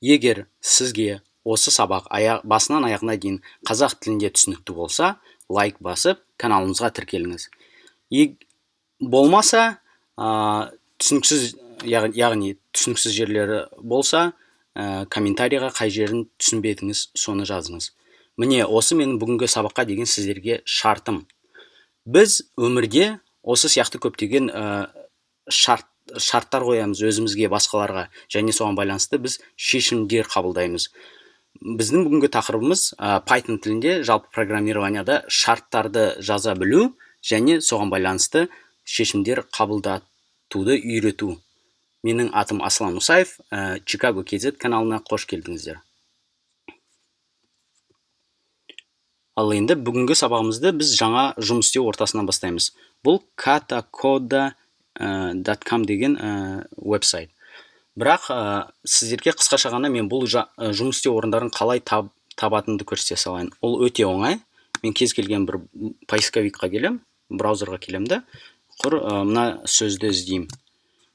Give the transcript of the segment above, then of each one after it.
Егер сізге осы сабақ басынан аяғына дейін қазақ тілінде түсінікті болса, лайк басып, каналымызға тіркеліңіз. Болмаса, түсініксіз, яғни түсініксіз жерлері болса, комментарийға қай жерін түсінбедіңіз, соны жазыңыз. Міне, осы менің бүгінгі сабаққа деген сіздерге шартым. Біз өмірде осы сияқты көптеген шарттар қоямыз өзімізге, басқаларға, және соған байланысты біз шешімдер қабылдаймыз. Біздің бүгінгі тақырыбымыз, Python тілінде, жалпы программированияда шарттарды жаза білу және соған байланысты шешімдер қабылдатуды үйрету. Менің атым Аслан Мұсаев, Chicago KZ каналына қош келдіңіздер. Ал енді бүгінгі сабағымызды біз жаңа жұмыс істеу ортасынан бастаймыз. Бұл katacoda dot com деген веб-сайт. Бірақ сіздерге қысқаша ғана мен бұл жұмыс істеу орындарын қалай табатынымды көрсете салайын. Ол өте оңай. Мен кез келген бір поисковикқа келем, браузерға келем де, құр мына сөзді іздеймін.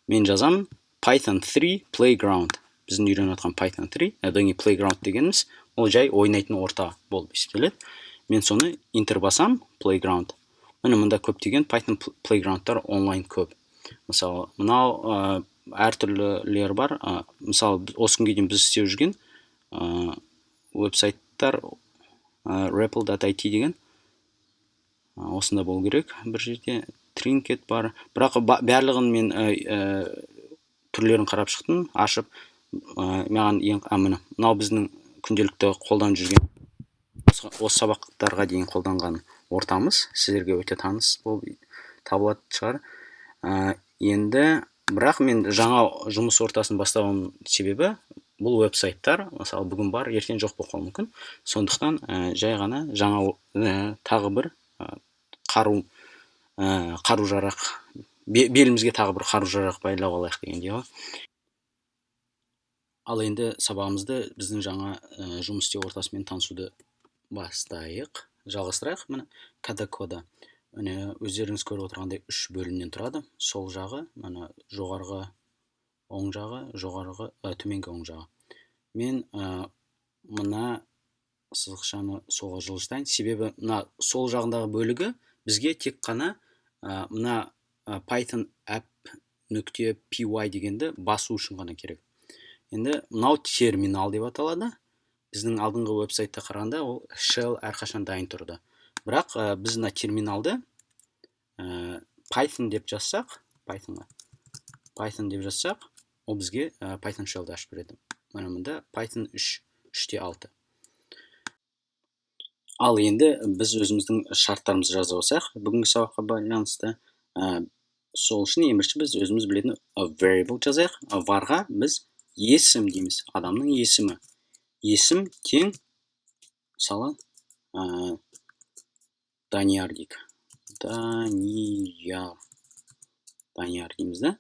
Мен жазамын Python 3 Playground. Біздің үйреніп жатқан Python 3, одан кейін Playground дегеніміз ол жай ойнайтын орта болып есептеледі. Мен соны Enter басам, Playground. Міне, мында көптеген Python Playgroundтар онлайн көп. Мысалы, мынау, әртүрлілері бар. Мысалы, осы күнге дейін біз істеп жүрген веб-сайттар, repl dot I T деген. Осында болу керек бір жерде. Trinket бар. Бірақ барлығын мен түрлерін қарап шықтым, ашып. Маған ең, міне, мынау біздің күнделікті қолданып жүрген, осы сабақтарға дейін қолданған ортамыз, сіздерге өте таныс болып табылатын шығар. Енді бірақ мен жаңа жұмыс ортасын бастауым себебі бұл веб-сайттар, мысалы, бүгін бар, ертең жоқ болып қалуы мүмкін. Сондықтан жай ғана жаңа, тағы бір, қару жарақ, белімізге тағы бір қару жарақ байлап алайық дегендей ғой. Ал енді сабағымызды біздің жаңа жұмыс істеу ортасымен танысуды бастайық, жалғастырайық. Міне, Katacoda. Міне, өздеріңіз көріп отырғандай, үш бөлімнен тұрады. Сол жағы, міне, жоғарғы оң жағы, жоғарғы, төменгі оң жағы. Мен мына сызықшаны солға жылжытайын, себебі мына сол жағындағы бөлігі бізге тек қана мына Python app нүкте py дегенді басу үшін ғана керек. Енді мынау терминал деп аталады. Біздің алдыңғы веб-сайтта қарағанда ол shell әрқашан дайын тұрды. Бірақ біз мына терминалды Python деп жазсақ, Pythonға Python деп жазсақ, ол бізге Python shellді ашып береді. Міне, мында Python үш, үште алты. Ал енді біз өзіміздің шарттарымызды жазып алсақ бүгінгі сабаққа байланысты. Сол үшін ең бірінші біз өзіміз білетін variable жазайық. Varға біз есім дейміз, адамның есімі. Есім тең, мысалы, Данияр дейік. Данияр. Данияр дейміз да.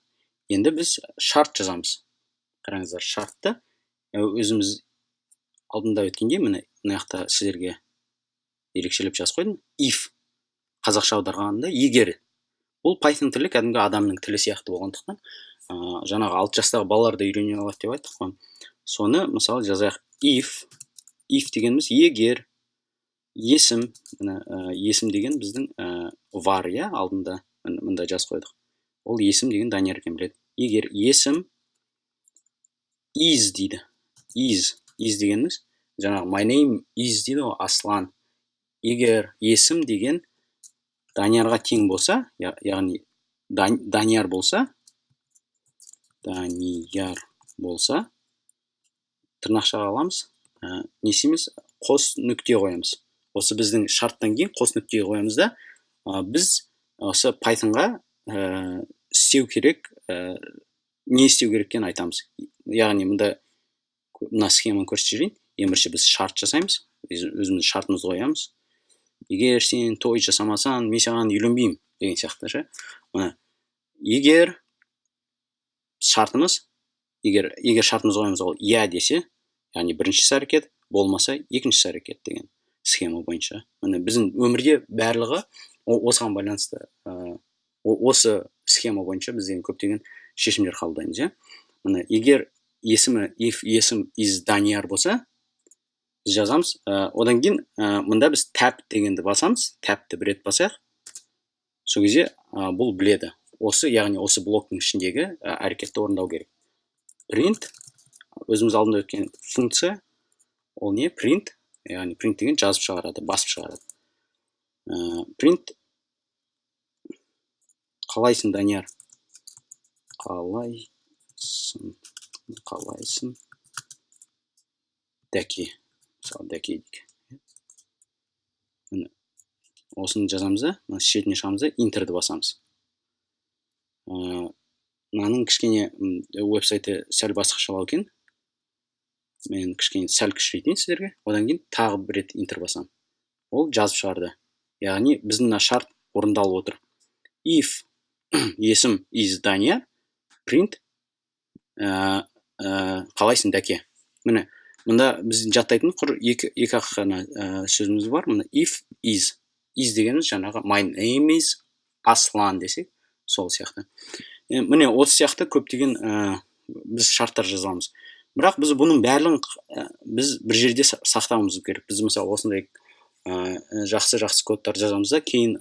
Енді біз шарт жазамыз. Қараңыздар, шартты өзіміз алдында өткенде, міне, мына жақта сіздерге ерекшелеп жазып қойдым. If қазақша аударғанда егер. Бұл Python тілі кәдімгі адамның тілі сияқты болғандықтан, жаңағы 6 жастағы балалар да үйрене алады деп айттық қой. Соны мысалы жазайық. If, if дегеніміз егер, есім, міне, есім деген біздің var, иә, алдында мында жазып қойдық. Ол есім деген Данияр екенін біледі. Егер есім is дейді. Is, is дегеніміз жаңағы my name is дейді ғой, Аслан. Егер есім деген Даниярға тең болса, яғни Данияр болса, Данияр болса, тырнақшаға аламыз, не істейміз? Қос нүкте қоямыз. Осы біздің шарттан кейін қос нүкте қоямыз да, біз осы Pythonға істеу керек, не істеу керек екенін айтамыз. Яғни мында мына схеманы көрсетіп жіберейін. Ең бірінші біз шарт жасаймыз, өзіміздің шартымызды қоямыз. Егер сен той жасамасаң, мен саған үйленбеймін деген сияқты ше. Мына егер шартымыз, егер шартымызды қоямыз, ол иә десе, яғни бірінші іс әрекет, болмаса екінші іс әрекет деген схема бойынша. Міне, біздің өмірде барлығы осыған байланысты, осы схема бойынша біз деген көптеген шешімдер қабылдаймыз, иә. Міне, егер Есімі, if есім is Данияр болса, біз жазамыз. Одан кейін мында біз tab дегенді басамыз. Tab-ті бір рет басайық. Сол кезде бұл біледі. Осы, яғни осы блоктың ішіндегі әрекетті орындау керек. Print, өзіміз алдында өткен функция, ол не? Print, яғни print деген жазып шығарады, басып шығарады. Print қалайсың, Данияр? Қалайсың, қалайсың, Дәке. Мысалы, Дәке дейік. Міне, осыны жазамыз да, мына шетіне шығамыз да, Enter-ді басамыз. Мынаның кішкене веб-сайты сәл басқашалау екен. Мен кішкене сәл кішірейтейін сіздерге. Одан кейін тағы бір рет Enter басамын. Ол жазып шығарды. Яғни біздің мына шарт орындалып отыр. If есім is Данияр, print қалайсың, Дәке. Міне, мында біз жаттайтын құр екі ақ қана сөзіміз бар. Мына if is. Is дегеніміз жаңағы my name is Аслан десек, сол сияқты. Міне, осы сияқты көптеген біз шарттар жаза аламыз. Бірақ біз бұның барлығын біз бір жерде сақтауымыз керек. Біз, мысалы, осындай жақсы жақсы кодтар жазамыз да, кейін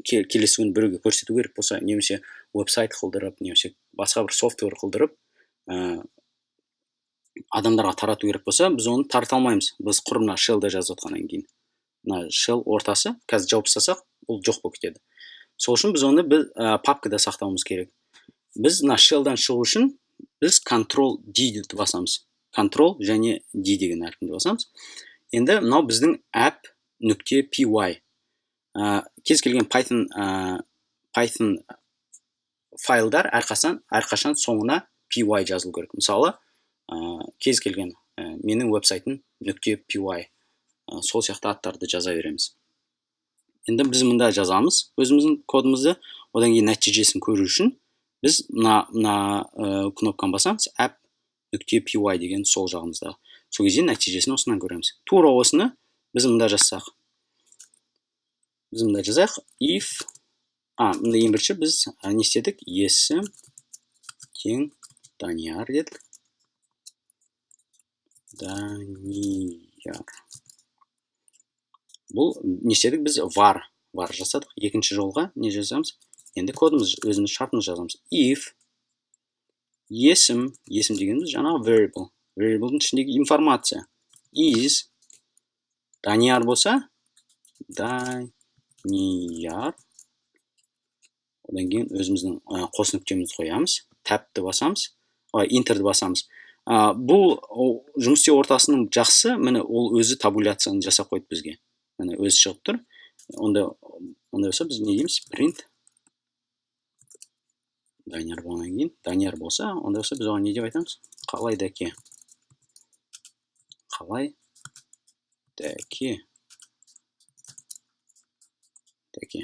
келесі күні біреуге көрсету керек болса, немесе веб-сайт қылдырып, немесе басқа бір software қылдырып, адамдарға тарату керек болса, біз оны тарата алмаймыз. Біз құр мына shell-да жазып отқаннан кейін, мына shell ортасы қазір жауып тастасақ, ол жоқ болып кетеді. Сол үшін біз оны біз папкада сақтауымыз керек. Біз мына shell-дан шығу үшін біз Ctrl D ді басамыз. Ctrl және D деген әрпін басамыз. Енді мынау біздің app нүкте py. Кез келген Python файлдар әрқашан соңына py жазылу керек. Мысалы, кез келген менің веб-сайтым нүкте py, сол сияқты аттарды жаза береміз. Енді біз мында жазамыз өзіміздің кодымызды. Одан кейін нәтижесін көру үшін біз мына кнопканы басамыз, app нүкте py деген сол жағымыздағы. Сол кезде нәтижесін осынан көреміз. Тура осыны біз мында жазсақ, біз мында жазайық if, мында ең бірінші біз не істедік? Есім тең Данияр дедік. Данияр. Бұл не істедік біз? Var жасадық. Екінші жолға не жазамыз? Енді кодымыз, өзіміз шартымызды жазамыз. If есім, есім дегеніміз жаңағы variable, variable-дың ішіндегі информация, is Данияр болса, Данияр, одан кейін өзіміздің қос нүктемізді қоямыз, Tab-ті басамыз, Enter-ді басамыз. Бұл жұмыс істеу ортасының жақсы, міне, ол өзі табуляцияны жасап қойды бізге. Міне, өзі шығып тұр. Ондай болса, біз не дейміз? Print Данияр болғаннан кейін, Данияр болса, ондай болса, біз оған не деп айтамыз? Қалай, Дәке? Қалай, Дәке? Дәке.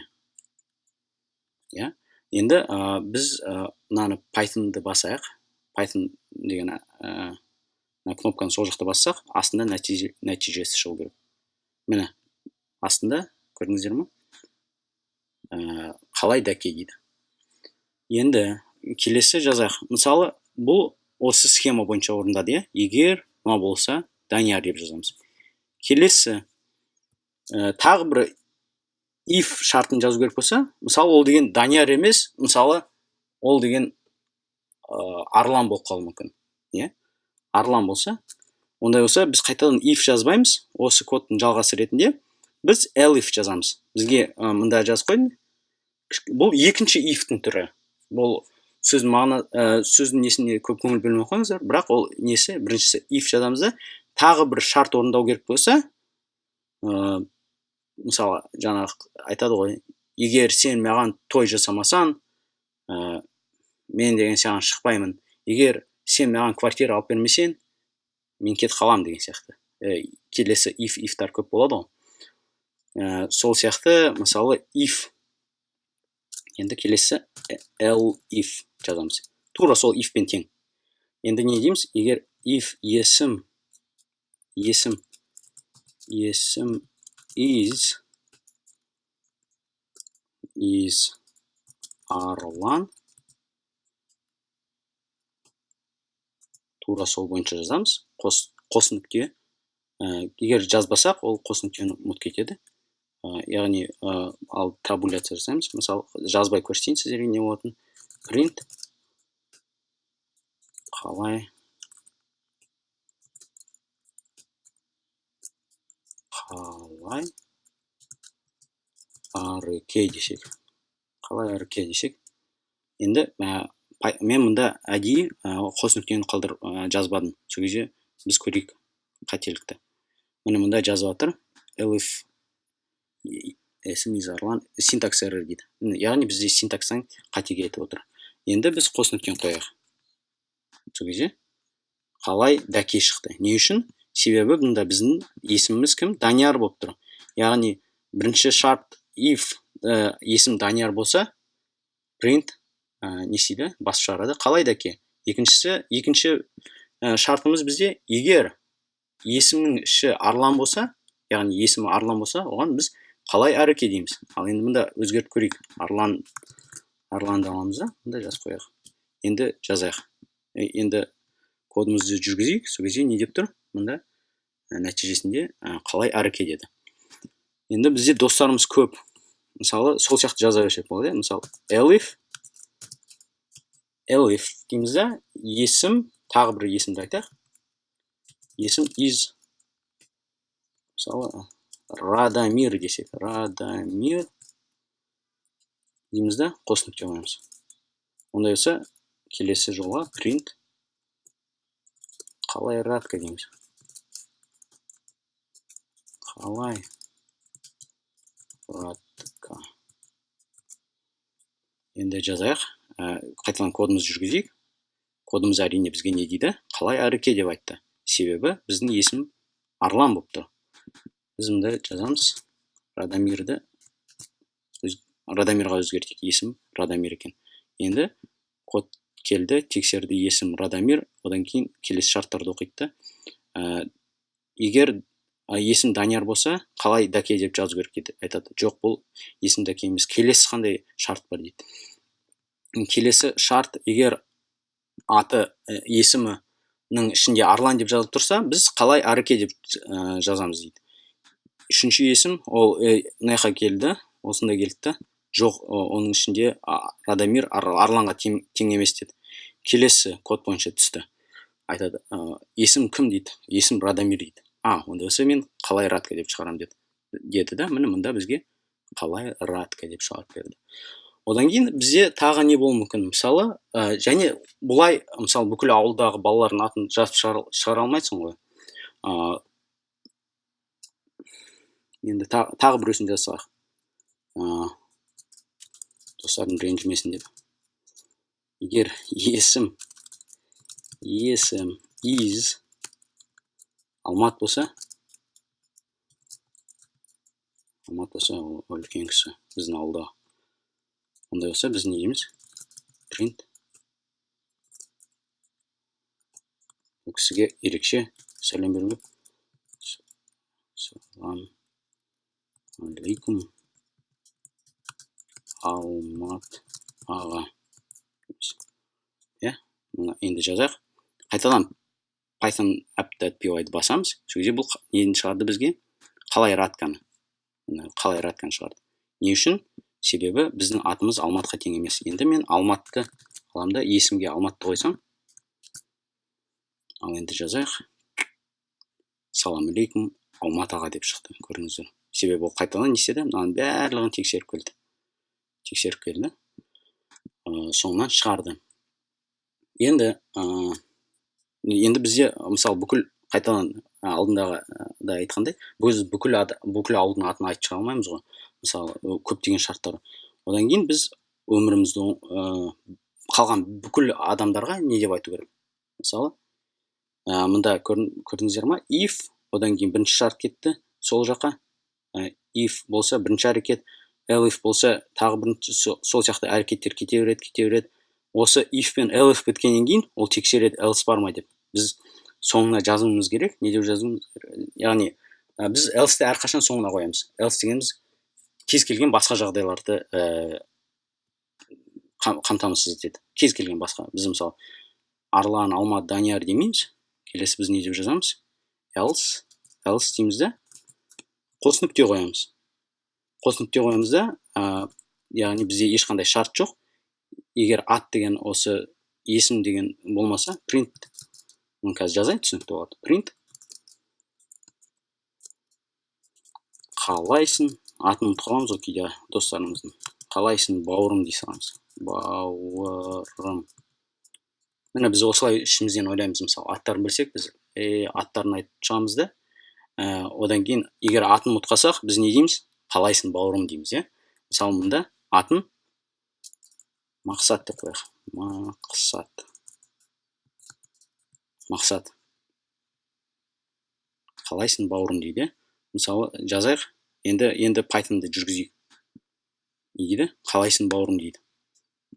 Иә, енді біз мынаны Pythonды басайық. Python деген мына кнопканы сол жақта бассақ, астында нәтижесі шығу керек. Міне, астында көрдіңіздер ма? Қалай, Дәке дейді. Енді келесі жазайық. Мысалы, бұл осы схема бойынша орындады, иә. Егер мынау болса, Данияр деп жазамыз. Келесі тағы бір if шартын жазу керек болса, мысалы, ол деген Данияр емес, мысалы, ол деген Арлан болып қалуы мүмкін, иә. Арлан болса, ондай болса, біз қайтадан if жазбаймыз. Осы кодтың жалғасы ретінде біз elif жазамыз. Бізге мында жазып қойдым, бұл екінші if-тің түрі. Бұл сөздің мағына, сөздің несіне көп көңіл бөлмей қойыңыздар, бірақ ол несі, біріншісі if жазамыз да, тағы бір шарт орындау керек болса, мысалы, жаңағы айтады ғой: егер сен маған той жасамасаң, мен деген саған шықпаймын, егер сен маған квартира алып бермесең, мен кетіп қаламын деген сияқты. Келесі if, if-тар көп болады ғой. Сол сияқты, мысалы, if, енді келесі elif жазамыз. Тура сол if пен тең. Енді не дейміз? Егер if есім is Арлан, тура сол сияқты. Тура сол бойынша жазамыз. Қос нүкте. Егер жазбасақ, ол қос нүктені ұмытып кетеді. Яғни ал табуляция жасаймыз. Мысалы, жазбай көрсетейін сіздерге не болатынын. Print қалай қалай Ареке десек. Қалай Ареке десек. Енді мен мұнда әдейі қос нүктені қалдырып жазбадым. Сол кезде біз көрейік қателікті. Міне, мұнда жазып жатыр. Elif есім is Арлан, syntax error дейді. Яғни бізде синтакстан қате кетіп отыр. Енді біз қос нүктені қояйық. Сол кезде қалай Дәке шықты. Не үшін? Себебі бұнда біздің есіміміз кім? Данияр болып тұр. Яғни бірінші шарт if есім Данияр болса, print не істейді? Басып шығарады. Қалай Дәке? Екіншісі, екінші шартымыз бізде, егер есімнің іші Арлан болса, яғни есімі Арлан болса, оған біз қалай Әреке дейміз. Ал енді мында өзгертіп көрейік. Арлан, Арланды аламыз да, мында жазып қояйық. Енді жазайық. Енді кодымызды жүргізейік. Сол кезде не деп тұр? Мында нәтижесінде қалай Әреке деді. Енді бізде достарымыз көп. Мысалы, сол сияқты жаза берсек болады, иә? Мысалы, elif, elif дейміз да, есім, тағы бір есімді айтайық. Есім is, мысалы, Радамир десек, Радамир дейміз да, қос нүкте қоямыз. Ондай болса, келесі жолға print қалай Радка дейміз. Қалай Радка. Енді жазайық. Қайтадан кодымызды жүргізейік. Кодымыз әрине бізге не дейді? Қалай Әреке деп айтты. Себебі біздің есім Арлан болып тұр. Біз мында жазамыз. Радамирді Радамирға өзгертейік. Есім Радамир екен. Енді код келді, тексерді, есім Радамир. Одан кейін келесі шарттарды оқиды да. Егер есім Данияр болса, қалай Дәке деп жазу керек дейді. Айтады, жоқ, бұл есім Дәке емес. Келесі қандай шарт бар дейді. Келесі шарт, егер аты, есімінің ішінде Арлан деп жазылып тұрса, біз қалай Ареке деп жазамыз дейді. Үшінші есім, ол мына жаққа келді, осында келді да, жоқ, оның ішінде Радамир Арланға тең емес деді. Келесі код бойынша түсті. Айтады, есім кім дейді, есім Радамир дейді. Онда болса мен қалай Радка деп шығарамын деді. Деді да, міне мында бізге қалай Радка деп шығарып берді. Одан кейін бізде тағы не болуы мүмкін? Мысалы, және бұлай, мысалы, бүкіл ауылдағы балалардың атын жазып шығара алмайсың ғой. Енді тағы біреусін жазсақ. Достарым ренжімесін деп. Егер есім is Алмат болса, Алмат болса, ол үлкен кісі біздің ауылда. Ондай болса біз не дейміз? Print. Бұл кісіге ерекше сәлем беру керек. Салам алейкум, Алмат аға. Иә, мына енді жазайық. Қайтадан Python app.py-ды басамыз. Сол кезде бұл нені шығарды бізге? Қалай Радканы. Мына қалай Радканы шығарды. Не үшін? Себебі біздің атымыз Алматқа тең емес. Енді мен Алматты аламын да, есімге Алматты қойсам. Ал енді жазайық. Салам алейкум, Алмат аға деп шықты, көрдіңіздер. Себебі ол қайтадан не істеді? Мынаның барлығын тексеріп келді. Тексеріп келді. Соңынан шығарды. Енді бізде, мысалы, бүкіл қайтадан алдындағы да айтқандай, біз бүкіл ауылдың атын айтып шыға алмаймыз ғой. Мысалы, көптеген шарттар. Одан кейін біз өмірімізді қалған бүкіл адамдарға не деп айту керек? Мысалы, мында көрдіңіздер ма? If, одан кейін бірінші шарт кетті сол жаққа. If болса бірінші әрекет, elif болса тағы бірінші, сол сияқты әрекеттер кете береді, кете береді. Осы if пен elif біткеннен кейін ол тексереді else бар ма деп. Біз соңына жазуымыз керек. Не деп жазуымыз керек? Яғни, біз else-ті әрқашан соңына қоямыз. Else дегеніміз кез келген басқа жағдайларды қамтамасыз етеді. Кез келген басқа. Біз мысалы Арлан, Алмат, Данияр демейміз. Келесі біз не деп жазамыз? Else, else дейміз да, қос нүкте қоямыз. Қос нүкте қоямыз да, яғни бізде ешқандай шарт жоқ. Егер ат деген осы есім деген болмаса, print, оны қазір жазайын, түсінікті болады. Print қалайсың, атын ұмытып қаламыз ғой кейде достарымыздың. Қалайсың бауырым дей саламыз. Бауырым. Міне, біз осылай ішімізден ойлаймыз, мысалы, аттарын білсек, біз аттарын айтып шығамыз да. Одан кейін егер атын ұмытып қалсақ, біз не дейміз? Қалайсың бауырым дейміз, иә? Мысалы, мында атын Мақсат деп қояйық. Мақсат. Мақсат. Қалайсың бауырым дейді. Мысалы, жазайық. Енді Python'ды жүргізейік. Не дейді? Қалайсың бауырым дейді.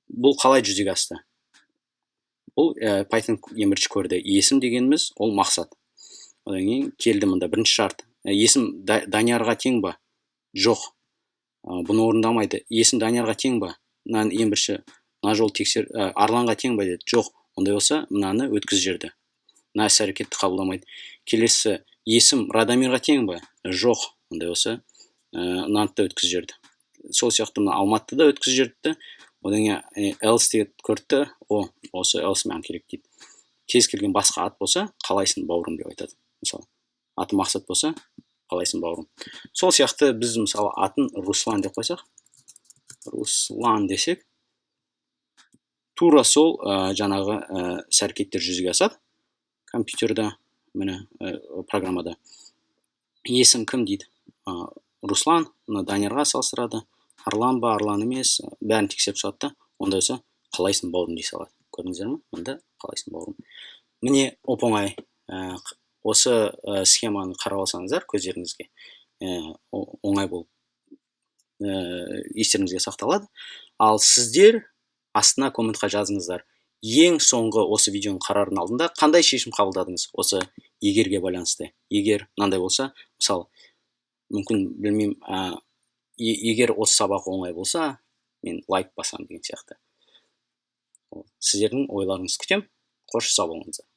Бұл қалай жүзеге асты? Бұл Python ең бірінші көрді. Есім дегеніміз ол Мақсат. Одан кейін келді мында бірінші шарт. Есім Даниярға тең ба? Жоқ. Бұны орындамайды. Есім Даниярға тең ба? Мынаны ең бірінші мына жол тексер, Арланға тең ба деді. Жоқ. Ондай болса, мынаны өткізіп жіберді. Мына іс әрекетті қабылдамайды. Келесі есім Радамирға тең ба? Жоқ. Ондай болса, мынаны да өткізіп жіберді. Сол сияқты мына Алматты да өткізіп жіберді. Одан кейін else деген көрді. О, осы else маған керек дейді. Кез келген басқа ат болса, қалайсың бауырым деп айтады. Мысалы, аты Мақсат болса, қалайсың бауырым. Сол сияқты біз, мысалы, атын Руслан деп қойсақ, Руслан десек, тура сол жаңағы іс әрекеттер жүзеге асады компьютерда, міне, программада. Есім кім дейді? Руслан, мына Даниярға салыстырады. Арлан ба, Арлан емес, бәрін тексеріп шығады да, ондай болса, қалайсың бауырым дей салады. Көрдіңіздер ме? Мында қалайсың бауырым. Міне, оп-оңай. Осы схеманы қарап алсаңыздар, көздеріңізге оңай болып естеріңізге сақталады. Ал сіздер астына комментқа жазыңыздар. Ең соңғы осы видеоны қарардың алдында қандай шешім қабылдадыңыз осы егерге байланысты? Егер мынандай болса, мысалы, мүмкін, білмеймін, егер осы сабақ оңай болса, мен лайк басамын деген сияқты. Сіздердің ойларыңызды күтемін. Қош, сау болыңыздар.